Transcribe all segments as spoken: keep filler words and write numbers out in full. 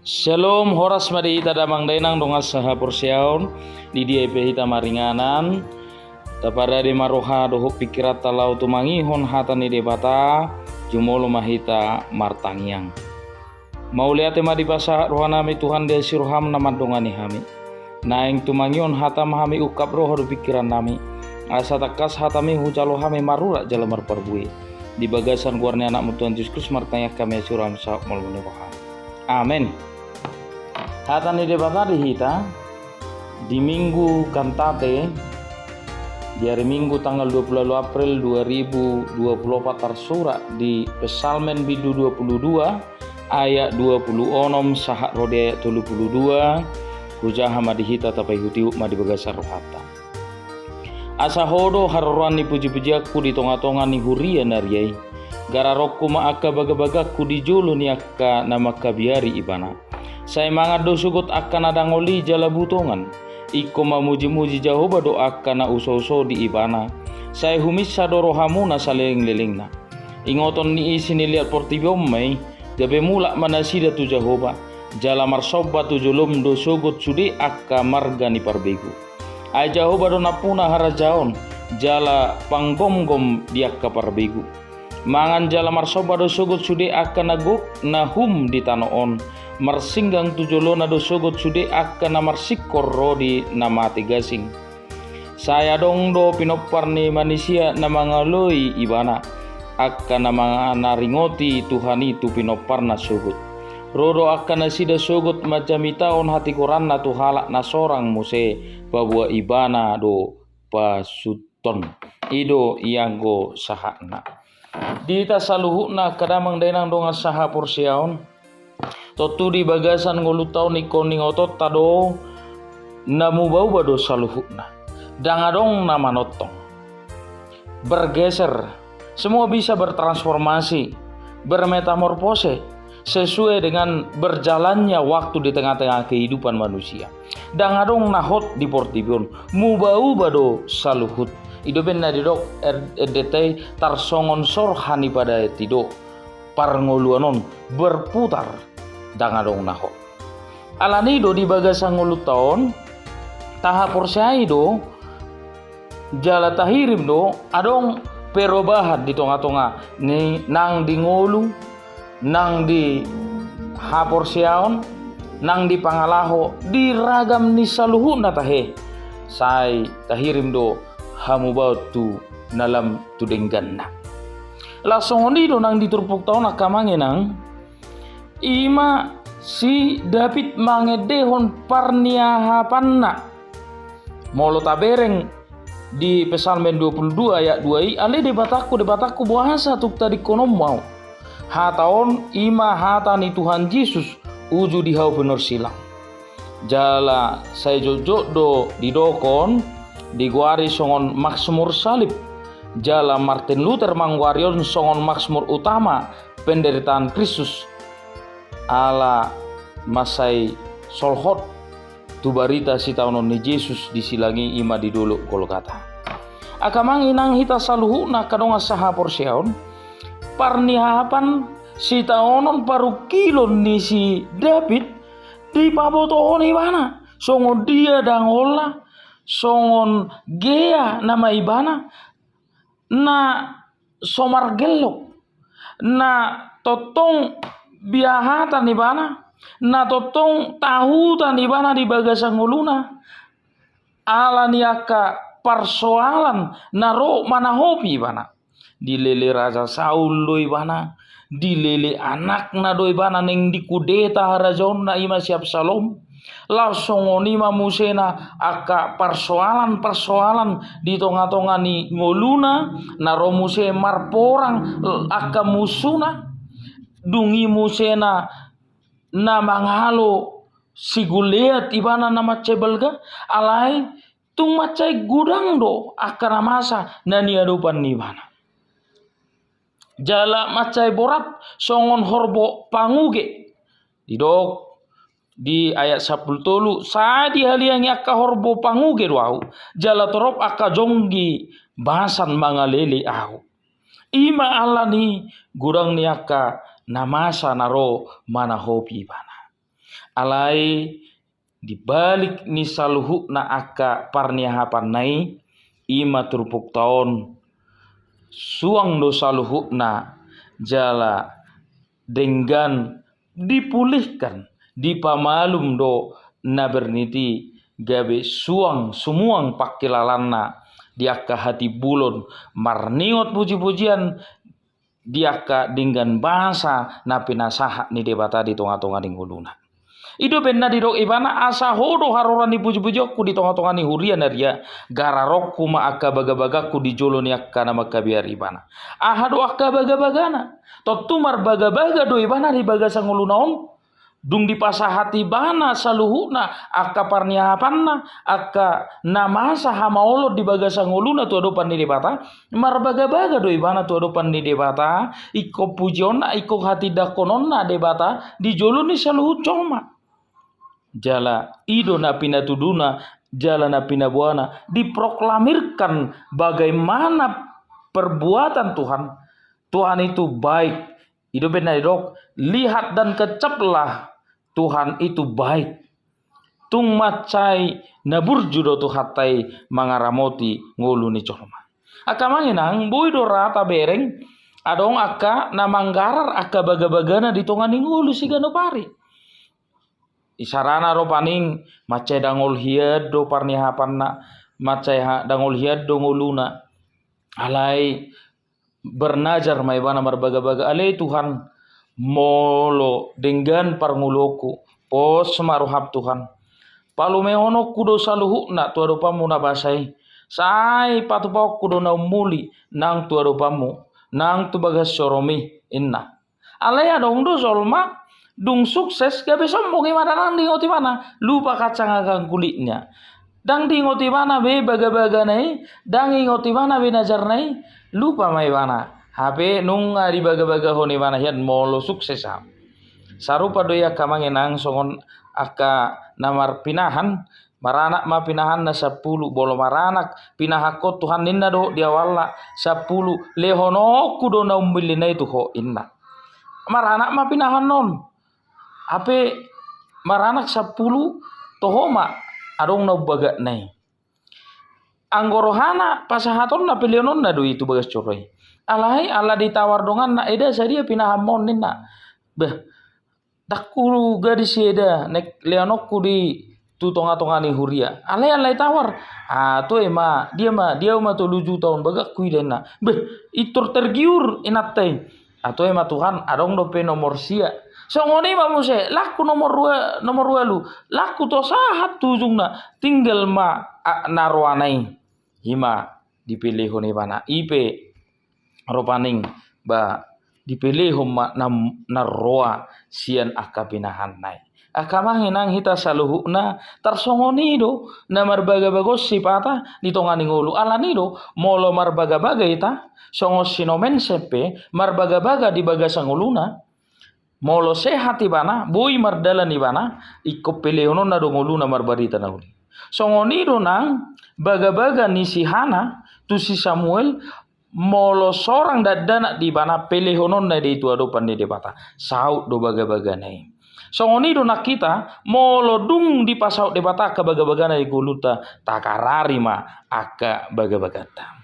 Shalom, horas ma di hita damang dainang dongan sahaporseaon, di dia pe hita maringanan. Taparade ma roha dohot pingkiranta laho tumangihon hata ni Debata. Jumolo ma hita martangiang. Mauliate ma dipasahat rohanami Tuhan di asi roham na mandongani hami. Naeng tumangihon hatam hami, ungkap roha dohot pingkirannami, asa tangkas hatami hujalo hami marurat jala marparbue. Di bagasan goar ni anakmu Tuhan Jesus Kristus martangiang hami, asi roham sahat ma molo ni roham. Amen. Hata ni Debata di hita di Minggu Kantate, di hari Minggu tanggal dua puluh April dua ribu dua puluh opat, tarsurat di Psalmen bindu dua puluh dua, ayat dua puluh onom sahat ro di ayat tolu puluh dua. Hujaha ma di hita, tapaihutihut ma di bagasan rohanta. Asa Ho do haroroan ni pujipujianku di tongatonga ni huria na ria i. Gararonku ma angka bagabagangku di jolo ni angka na mangkabiari Ibana. Sai mangan do sogot angka na dangol i jala butongan. Ingkon mamujimuji Jahowa do angka na usouso di Ibana. Sai huminsa do rohamuna salelenglelengna. Ingoton ni isi ni liat portibi on ma i, gabe mulak ma nasida tu Jahowa, jala marsomba tu jolom do sogot sude angka marga ni parbegu. Ai Jahowa do nampuna harajaon, jala panggomgom di angka parbegu. Mangan jala marsomba do sogot sude angka na gok na hum di tano on, marsinggang tu jolona do sogot sude angka na marsingkor ro di na mate gasing. Sai adong do pinompar ni manisia na mangaloi Ibana, angka na manga-, na ringoti Tuhan i tu pinomparna sogot. Ro do angka nasida sogot manjamitahon hatigoranna tu halak na sorang muse, paboa Ibana do pasuthon. I do ianggo sahatna. Di hita saluhutna angka damang dainang dongan sahaporseaon, tontu di bagasan ngolunta on ingkon ingotonta do, na mubauba do saluhutna. Ndang adong na manongtong. Bergeser. Semua bisa bertransformasi, bermetamorfose, sesuai dengan berjalannya waktu di tengah-tengah kehidupan manusia. Ndang adong na hot di portibi on, mubauba do saluhut. I do umbahen na didok R-, R D T, tarsongon sor hanipadaan i do. Parngoluan on berputar, ndang adong na hot. Alani do di bagasan ngolunta on, tahaporseai do, jala tahirim do, adong perobahan di tongatonga ni nang di ngolu, nang di haporseaon, nang di pangalaho, di ragam ni saluhutna tahe. Sai tahirim do hamubaon tu na lam tu dengganna. Laos songon i do nang di turpukta on angka amang inang, i ma si David mangendehon parniahapanna. Molo tabereng di Psalmen dua puluh dua ayat dua i, ale Debatangku, Debatangku, boasa tung tadingkononmu ahu? Hata on i ma hata ni Tuhan Jesus, uju di hau pinorsilang. Jala sai jotjot do didokon, digoari songon Mazmur Salib. Jala Martin Luther manggoari on songon Mazmur Utama, penderitaan Kristus. Ala mansai solhot tu barita sitaonon ni Jesus di silang i, i ma di dolok Golgata. Angka amang inang, hita saluhutna angka dongan sahaporseaon, parniahapan, sitaonon, parungkilon ni si David dipabotohon ibana songon dia dangolna, songon gea nama ibana, na so margellok, na tongtong biahatan ibana, na tongtong tahutan ibana di bagasan ngoluna, ala ni angka parsoalan na ro manahopi ibana. Dilele Raja Saul do ibana, dilele anakna do ibana, naeng dikudeta harajaonna, i ma si Absalom. Laos songon i ma musena angka parsoalan-parsoalan di tongatonga ni ngoluna, na ro muse marporang angka musuna, dung i musena na mangalo si Goliat ibana na mansai balga, alai tung mansai godang do angka na masa na niadopan ni ibana. Jala mansai borat songon horbo panguge. Didok di ayat sampulu tolu, sai dihaliangi angka horbo panguge do ahu, jala torop angka jonggi basan mangalele ahu. I ma ala ni godang ni angka na masa na ro manahopi ibana. Alai di balik ni saluhutna angka parniahapanna i, i ma turpukta on, suang do saluhutna jala denggan dipulihkan, dipamalum do na bernit i, gabe suang sumuang pangkilalanna di angka hatimbulon marningot pujipujian di angka denggan basa na pinasahat ni Debata di tongatonga ni ngoluna. I do umbahen na didok ibana, asa ho do haroro ni pujipujionku di tongatonga ni huria na ria, gararonku ma angka bagabagangku di jolo ni angka na mangkabiari ibana. Aha do angka bagabagana? Tontu marbagabaga do ibana di bagasan ngoluna on. Dung dipasahat ibana saluhutna angka parniahapanna, angka na masa hamaolon di bagasan ngoluna tu adopan ni Debata, marbagabaga do ibana tu adopan ni Debata, ingkon pujionna, ingkon hatindangkononna Debata di jolo ni saluhut jolma. Jala i do na pinatuduna, jala na pinaboana, diproklamirkan bagaimana perbuatan Tuhan. Tuhan itu baik. I do umbahen na didok, lihat dan kecaplah, Tuhan itu baik. Tung mansai na burju do Tuhanta i mangaramoti ngolu ni jolma. Angka amang inang, boi do ra tabereng adong angka na manggarar angka bagabagana di tonga ni ngolu siganup ari. Isarana do paning mansai dangol hian do parniahapanna, mansai ha-, dangol hian do ngoluna. Alai bernazar ma ibana marbagabaga, ale Tuhan, molo denggan parngoluonku, pos ma roham Tuhan. Palumehononku do saluhutna tu adopanmu na basa i. Sai patupaonku do na ummuli nang tu adopanmu, nang tu bagas joromi, inna. Alai adong do jolma, dung sukses, gabe sombong ibana, ndang diingot ibana, lupa kacang akan kulitnya. Ndang diingot ibana be bagabagana i, ndang diingot ibana be nazarna i, lupa ma ibana. Hape nunga dibagabagahon ibana hian molo sukses am. Sarupa do i angka amang inang songon angka na marpinahan, maranak ma pinahanna sampulu, molo maranak pinahanhon Tuhan ninna do di awalna sampulu, lehononku do na ummulina i tu ho inna. Maranak ma pinahanna on. Hape maranak sampulu toho ma adong na umbagatna i. Anggo rohana pasahatonna pelehononna do i tu bagas joro i. Alai ala ditawar donganna, eda sadia pinahanmon ninna. Bah, ndang hugadis i eda, naeng lehononku di tu tongatonga ni huria. Alai ala ditawar, ah, toe ma, dia ma, dia ma tolu juta on bagakku i da inna. Beh, pintor tergiur inanta i. Ah, toe ma Tuhan, adong dope nomor sia. Songon i ma muse, laku nomor dua, nomor ualu, laku tu sahat tu ujungna, tinggal ma, ah, na roana i. I ma dipelehon ibana. I pe rupani ba dipelehon ma na, na roa sian angka pinahanna i. Angka amang inang, hita saluhutna tarsongon i do na marbagabaga on sipata di tonga ni ngolu. Alani do molo marbagabaga hita songon si Nomensen pe marbagabaga di bagasan ngoluna. Molo sehat ibana, boi mardalan ibana, ingkon pelehononna do ngoluna marbarita na uli. Songon i do nang bagabaga ni si Hana tu si Samuel, molo sorang dakdanak di ibana, pelehononna do i tu adopan ni Debata. Saut do bagabagana i. Songon i do nang hita, molo dung dipasaut Debata angka bagabagana di ngolunta, tagarari ma angka bagabaganta.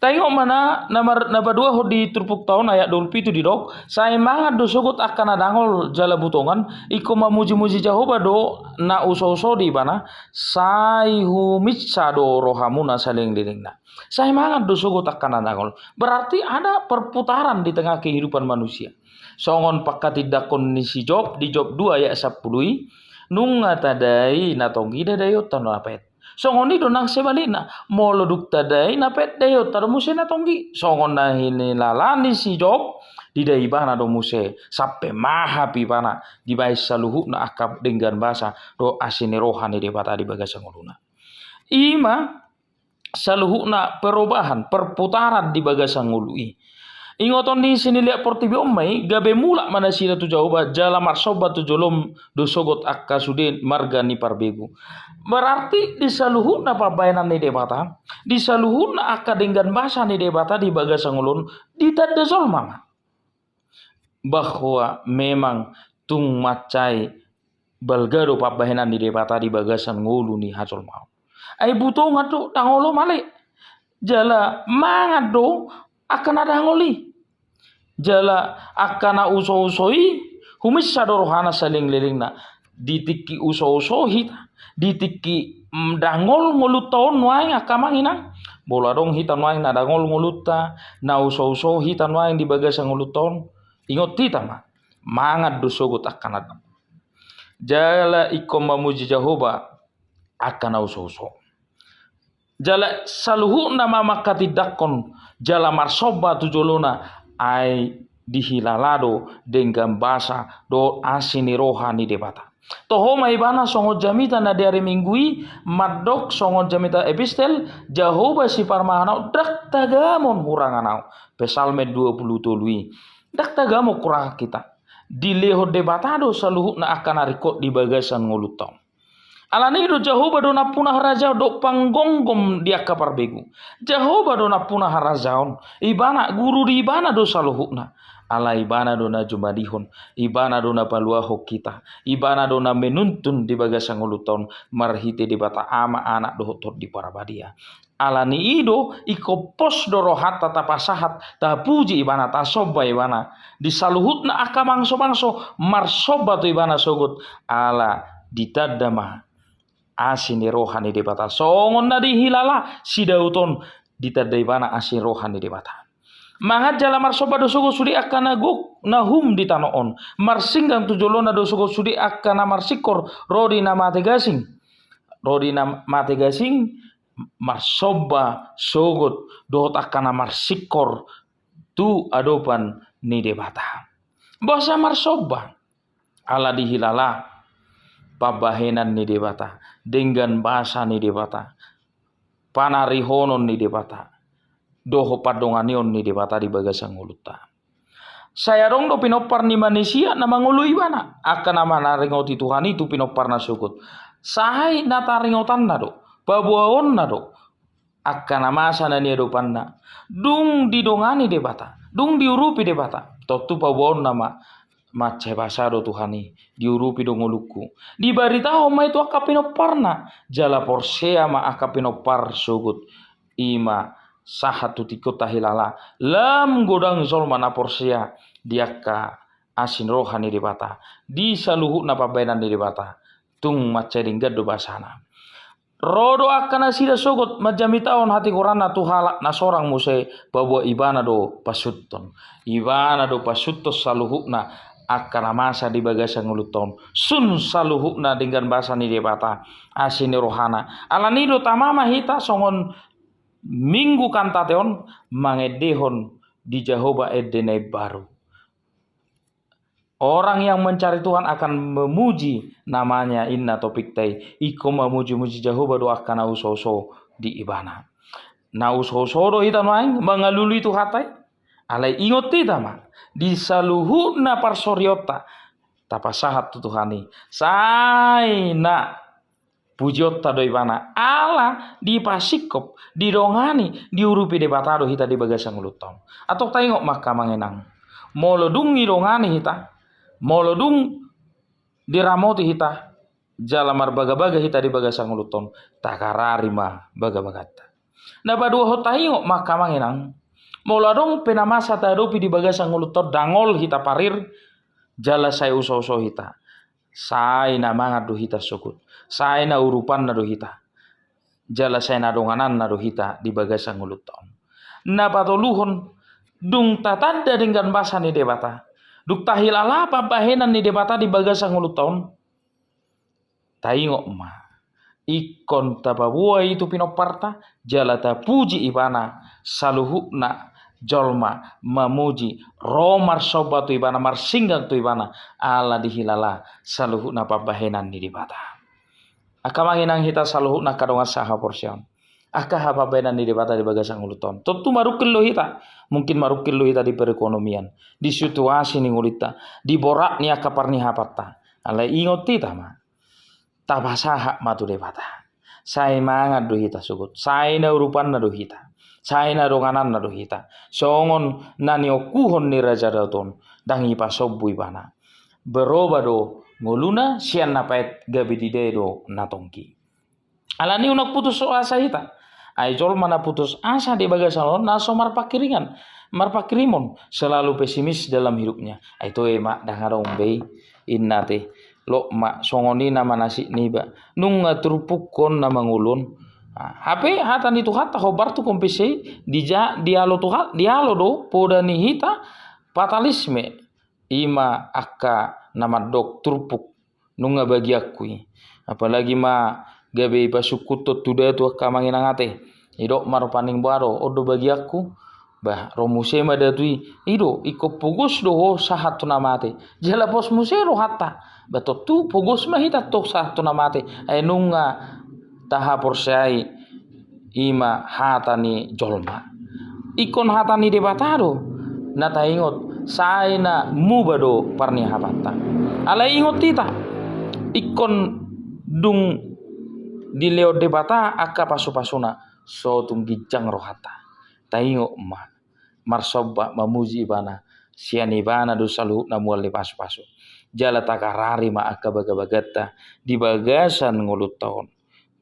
Taingot ma na, na mar-, na paduahon di turpukta on, ayat dua pulu pitu didok, sai mangan do sogot angka na dangol jala butongan, ingkon mamujimuji Jahowa do na usouso di ibana, sai huminsa do rohamuna salelenglelengna. Sai mangan do sogot angka na dangol. Berarti ada perputaran di tengah kehidupan manusia. Songon pangkatindangkon ni si Job, di Job dua ayat sampulu i, nunga tadai na tonggi, daonta na pet. Songon i do nang sebalikna, molo dung tadai na pet, daonta do muse na tonggi. Songon na hinilala ni si Job, didai ibana do muse, sampe mahap ibana, dibaen saluhutna angka denggan basa, dohot asi ni roha ni Debata di bagasan ngoluna. I ma, saluhutna perubahan, perputaran di bagasan ngolu i. Ingoton ni siniliat portibi on ma i, gabe mulak ma nasida tu Jahowa, jala marsomba tu jolom do sogot angka sude marga ni parbegu. Berarti di saluhutna pambahenan ni Debata, di saluhutna angka denggan basa ni Debata di bagasan ngolu on, ditanda jolma ma. Bahwa memang tung mansai balga do pambahenan ni Debata di bagasan ngolu ni hajolmaon. Ai butongan do, dangol do male. Jala mangan do angka na dangol i. Jala angka na uso-uso i, huminsa do rohana salelenglelengna. Di tingki uso-uso hita, di tingki, mm, dangol ngolunta on nuaeng angka amang inang. Molo adong hita nuaeng na dangol ngolunta, na uso-uso hita nuaeng di bagasan ngolunta on, ingot hita ma, mangan do sogot angka na dangol. Jala ingkon mamuji Jahowa angka na uso-uso. Jala saluhutna ma manghatindanghon jala marsomba tu jolona, ai dihilala do denggan basa dohot asi ni roha ni Debata. Toho ma ibana songon jamita na di ari Minggu i, mandok songon jamita epistel, Jahowa siparmahan ahu, ndang tagamon hurangan ahu. Psalmen dua puluh tolu i. Ndang tagamon hurangan hita. Dilehon Debata do saluhutna angka na ringkot di bagasan ngolunta on. Alani i do Jahowa do nampuna harajaon dohot panggonggom di angka parbegu. Jahowa do nampuna harajaon, ibana, guru di ibana do saluhutna. Ala ibana do na jumadihon, ibana do na paluahon hita, ibana do na menuntun di bagasan ngolunta on marhite Debata Ama, Anak dohot Tondi Parbadia. Alani i do ingkon pos do rohanta tapasahat, tapuji ibana, tasomba ibana. Di saluhutna angka bangso-bangso marsomba tu ibana sogot, ala ditanda ma asi ni roha ni Debata. Songon na dihilala si Daud on, ditanda ibana asi ni roha ni Debata. Mangan jala marsomba do sogot sude angka na gok na hum di tano on. Marsinggang tu jolona do sogot sude angka na marsingkor ro di na mate gasing. Ro di na mate gasing, marsomba sogot dohot angka na marsingkor tu adopan ni Debata. Boasa marsomba? Ala dihilala pambahenan ni Debata, denggan basa ni Debata, panarihonon ni Debata, dohot pandonganion ni Debata di bagasan ngolunta. Sai adong do pinompar ni manisia na mangoloi ibana, angka na manaringoti Tuhan i tu pinomparna sogot. Sai na taringotanna do, paboaonna do angka na masa na niadopanna. Dung didongani Debata, dung diurupi Debata, tontu paboaonna ma, mansai basa do Tuhan i, diurupi do ngolungku. Dibaritahon ma i tu angka pinomparna, jala porsea ma angka pinompar sogot. I ma sahat tu tingki on tahilala, lam godang jolma na porsea di angka asi ni roha ni Debata, di saluhutna pambahenan ni Debata, tung mansai denggan do basana. Ro do angka nasida sogot manjamitahon hatigoranna tu halak na sorang muse, paboa ibana do pasuthon. Ibana do pasuthon saluhutna angka na masa di bagasan ngolunta on. Sun saluhutna denggan basa ni Debata, asi ni rohana. Alani do tama ma hita songon Minggu Kantate on mangendehon di Jahowa ende na imbaru. Orang yang mencari Tuhan akan memuji namanya, inna topikta i. Ingkon mamuji-muji Jahowa do angka na uso-uso di ibana. Na uso-uso do hita nuaeng mangalului Tuhanta i. Alai ingot hita ma, di saluhutna parsorionta tapasahat tu Tuhan i, sai na pujionta do ibana, ala dipasingkop, didongani, diurupi Debata do hita di bagasan ngolunta on. Antong taingot ma angka amang inang, molo dung didongani hita, molo dung diramoti hita, jala marbaga-baga hita di bagasan ngolunta on, tagarari ma baga-baganta. Na paduahon, taingot ma angka amang inang, molo adong pe na masa taadopi di bagasan ngolunta on, dangol hita parir, jala sai uso-uso hita, sai na mangan do hita sogot, sai na urupanna do hita, jala sai na dongananna do hita di bagasan ngolunta on. Na patoluhon, dung tatanda denggan basa ni Debata, dung tahilala pambahenan ni Debata di bagasan ngolunta on, taingot ma, ingkon tapaboa i tu pinomparta, jala tapuji ibana, saluhutna jolma mamuji, ro marsomba tu ibana, marsinggang tu ibana, ala dihilala saluhutna pambahenan ni Debata. Angka amang inang, hita saluhutna angka dongan sahaporseaon, angka hababaenan ni Debata di bagasan ngolunta on. Tontu marungkil do hita, mungkin marungkil do hita di perekonomian, di situasi ni ngolunta, di borat ni angka parnihapanta. Alai ingot hita ma, tapasahat ma tu Debata. Sai mangan do hita sogot, sai na urupanna do hita, sai na dongananna do hita. Songon na niokuhon ni Raja Daud on, ndang ipasombu ibana. Berubah do ngoluna sian na paet gabe didai do na tonggi. Alani unang putus asa hita. Ai jolma na putus asa di bagasan on na so marpangkiringan, marpangkirimon, selalu pesimis dalam hidupnya. Ai toe ma ndang adong be i, inna te. Lok ma songon i na manasik niba. Nunga turpuk on na mangolu on. Nah, hape hata ni Tuhanta, hombar tu kompensei, dija-, dialo Tuhan, dialo do poda ni hita fatalisme. I ma angka na mandok turpuk, nunga bagianku i. Apalagi ma gabe ipasungkun tu datu angka amang inang ate. Idok ma rupani, bah, on do bagianku. Bah, ro muse ma datu i. I do, ingkon pogos do ho sahat tu na mate. Jala pos muse rohanta. Bah, tontu pogos ma hita tong sahat tu na mate. Ai nunga tahaporseai i ma hata ni jolma. Ingkon hata ni Debata do na taingot, sai na muba do parniapanta. Alai ingot hita, ingkon dung dilehon Debata angka pasupasuna, so tung ginjang rohanta. Taingot ma, marsomba, mamuji Ibana, sian Ibana do saluhutna mual ni pasupasu. Jala tagarari ma angka bagabaganta di bagasan ngolunta on.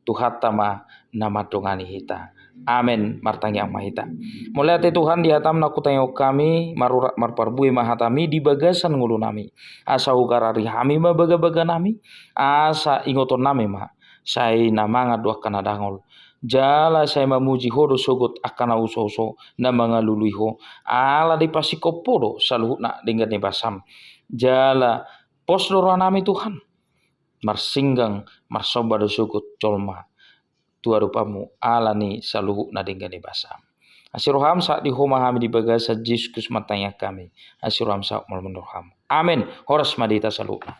Tuhanta ma na mandongani hita. Amen. Martangiang ma hita. Mauliate Tuhan di hataM na hutaingkon hami, marurat marparbue ma hataMi di bagasan ngolunami. Asa hugarari hami ma bagabaganami, asa ingotonnami ma, sai na mangan do angka na dangol. Jala sai mamuji Ho do sogot angka na usouso, na mangalului Ho. Ala dipasingkop Ho do saluhutna denggan ni basaM. Jala pos do rohanami Tuhan. Marsinggang, marsomba do sogot jolma tu adopanMu, ala ni saluhutna denggan ni basaM. Asi rohaM sahat di Ho ma hami di bagasan Jesus Kristus martangiang hami. Asi rohaM sahat ma on rohaM. Amen. Horas ma di hita saluhutna.